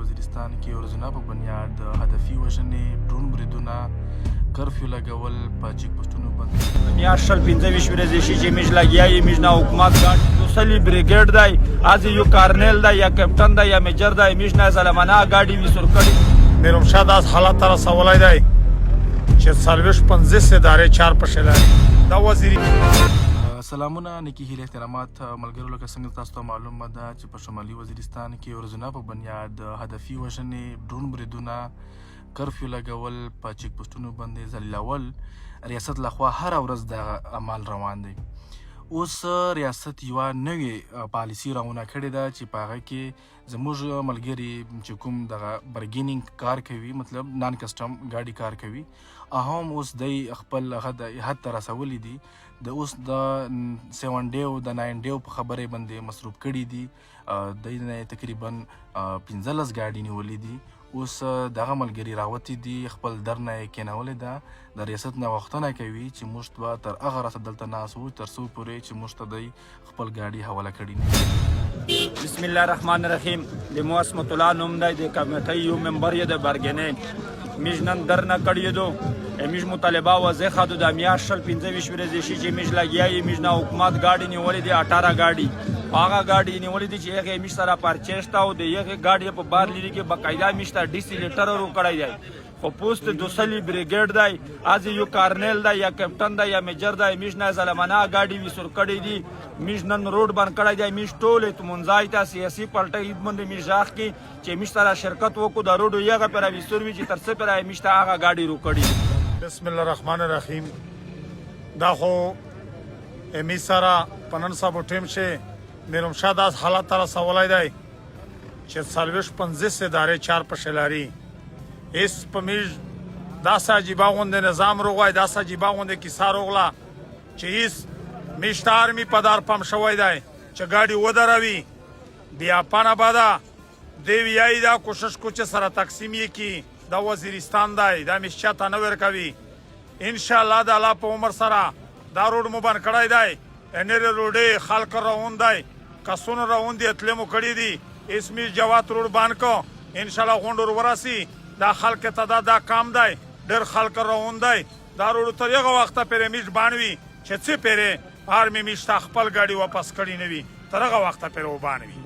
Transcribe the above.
وزیرستان کې ورځنه په بنیاد هدفي وژنې، ډرون بریدونه، کرفیو لګول، په چیک پوسټونو باندې میاشت 20 25 ورځې شي چې موږ لګیا یې، موږ نه حکومت ګاډي دوسلی بریګیډ دی، از یو کارنیل دی یا کپټن دی یا میجر دی، موږ نه ظلمانه ګاډي وي سر کړي. میرمشاه داس حالت ته رسولی دی چې 40 50 ادارې چار پښې لري، دا وزیري سلامونه، نیکی هیله، احترامات ملګرو. لکه څنګه تاسو ته معلومه ده چې په شمالي وزیرستان کې ورځنه په بنیاد هدفي وژنې، ډرون بریدونه، کرفیو لګول، په چیک پوسټونو باندې ذلیلول، ریاست لخوا هره ورځ دغه عمل روان دی. اوس ریاست یوه نوې پالیسي راونه کړې ده چې په هغه کې زموږ ملګري چې کوم دغه برګینینګ کار کوي، مطلب نان کسټم ګاډي کار کوي، هم اوس دی خپل هغه د حد ته رسولي دي. د اوس د 7 ډیو، د 9 ډیو په خبرې باندې مصروف کړي دي. دی نه تقریبا 15 ګاډي نیولې دي. اوس دغه ملګري راوتي دي، خپل درنه یې کېنولې ده، د ریاست نه غوښتنه کوي چې موږ به تر هغه راسه دلته ناست وو تر څو پورې چې موږ ته دی خپل ګاډي حواله کړي نه. بسم الله الرحمن الرحیم. د مو عصمت الله نوم دی، د کمیټې یو ممبر یې د برګنې. موږ نن درنه کړی دو. موږ مطالبه واضحه ده. د میاشت 20 25 ورځې شي چې موږ لګیا یې، موږ نه حکومت ګاډي نیولې دي، 18 ګاډي. هغه ګاډي نیولې دي چې هغه موږ سره پرچې شته او د هغه ګاډي په بار لري کې باقاعده موږ ته ډي سي لیټر ورکړی دی. خو پوسټ دوسلی بریګیډ دی، از یو کارنیل دی یا کپټن دی یا میجر دی، موږ نه ظلمانه ګاډي وي سر کړی دي. موږ نن روډ بند کړی دی. موږ ټول اتمنځای ته سیاسي پارټۍ باندې موږ ږغ کی چې موږ سره شرکت وکړو، د روډو یغه پر ویسور وي چې تر څه پر موږ ته هغه ګاډي رو کړی. بسم الله الرحمن الرحیم. دا خو امی سره په نن سبا ټیم شي میرمشاه داس حالت ته رسولی دی چې 40 50 ادارې چار پښې لري. هیڅ په میږ داسې عجیبه غوندې نظام روغی، داسې عجیبه غوندې کیسه روغله چې هیڅ میږ ته آرمي په دار پم شوی دی چې ګاډي ودروي. بیا پنه بده دی ویایي دا کوشش کو چې سره تقسیم یې کی. دا وزیرستان دی، دا میش چاته نه ورکوي. ان شاء الله د الله په عمر سره دا روډ مو بند کړی دی. انر روډې خلک روان دی، کسونه روان دي، اتلې مو کړي دي. اسمی جوات روډ بند کو، ان شاء الله غونډ ور ورسي. دا خلک ته دا کام دی، ډېر خلک روان دی. دا روډ تر هغه وخته پرې میش بانوي چې څه پرې آرمي میش ته خپل ګاډي واپس کړي نه وي، تر هغه وخته پرې وبانوي.